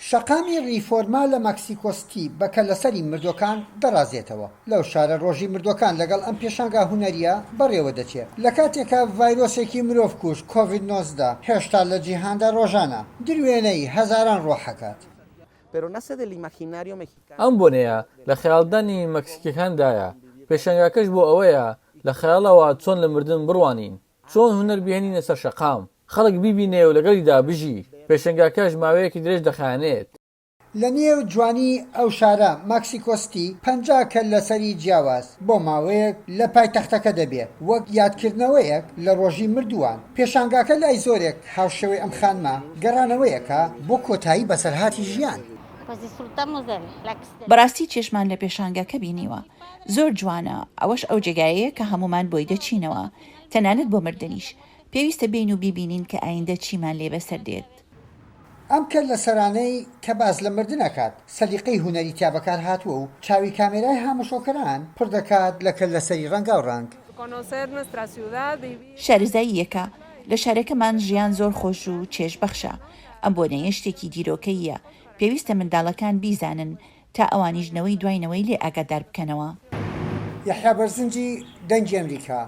شەقامی ڕیفۆرما لە مەکسیکۆ ستی بە کەللەسەری مردووەکان دەڕازێتەوە. لەو شارە ڕۆژی مردووەکان لەگەڵ ئەم پێشانگا هونەرییە بەڕێوەدەچێ. لە کاتێکا ڤایرۆسێکی مرۆڤکوژ کۆڤید 19 هێشتا لە جیهاندا ڕۆژانە دروێنەی هەزاران ڕۆح ئەکات. ئەم بۆنەیە لە خەیاڵدانی مەکسیکییەکاندایە، پێشانگاکەش بۆ ئەوەیە لە خەیاڵەوە چۆن لە مردن بڕوانین. چۆن هونەر بهێنینە سەر شەقام، خەڵک بیبینێ و لەگەڵیدا بژی، پێشەنگاکەش ماوەیەکی درێژ دەخایەنێت. لە نێو جوانی ئەو شارە، ماکسیکۆ ستی، 50 کەللەسەری جیاواز بۆ ماوەیەک لە پایتەختەکە دەبێ، وەک یادکردنەوەیەک لە ڕۆژی مردووان. پێشانگاکە لای زۆرێک هاوشێوەی ئەم خانمە، گەڕانەوەیەکە بۆ کۆتایی بەسەرهاتی ژیان. بەڕاستی چێژمان لە پێشانگاکە بینیوە. زۆر جوانە، ئەوەش ئەو جێگایەیە کە هەموومان بۆی دەچینەوە، تەنانەت بۆ مردنیش. پێویستە بێین و بیبینین کە ئایندە چیمان لێ بەسەر دێت. ئەم کەللەسەرانەی کە باس لە مردن ئەکات، سەلیقەی هونەری تیا بەکار هاتووە و چاوی کامێرای هاموشۆکەران پڕ دەکات لە کەللەسەری ڕەنگاو ڕەنگ. شارەزاییەکە، لە شارەکەمان ژیان زۆر خۆش و چێژبەخشە، ئەم بۆنەیە شتێکی دیرۆکەییە، پێویستە منداڵەکان بیزانن تا ئەوانیش نەوەی دوای نەوەی لێ ئاگادار بکەنەوە. یەحیا بەرزنجی، دەنگی ئەمریکا.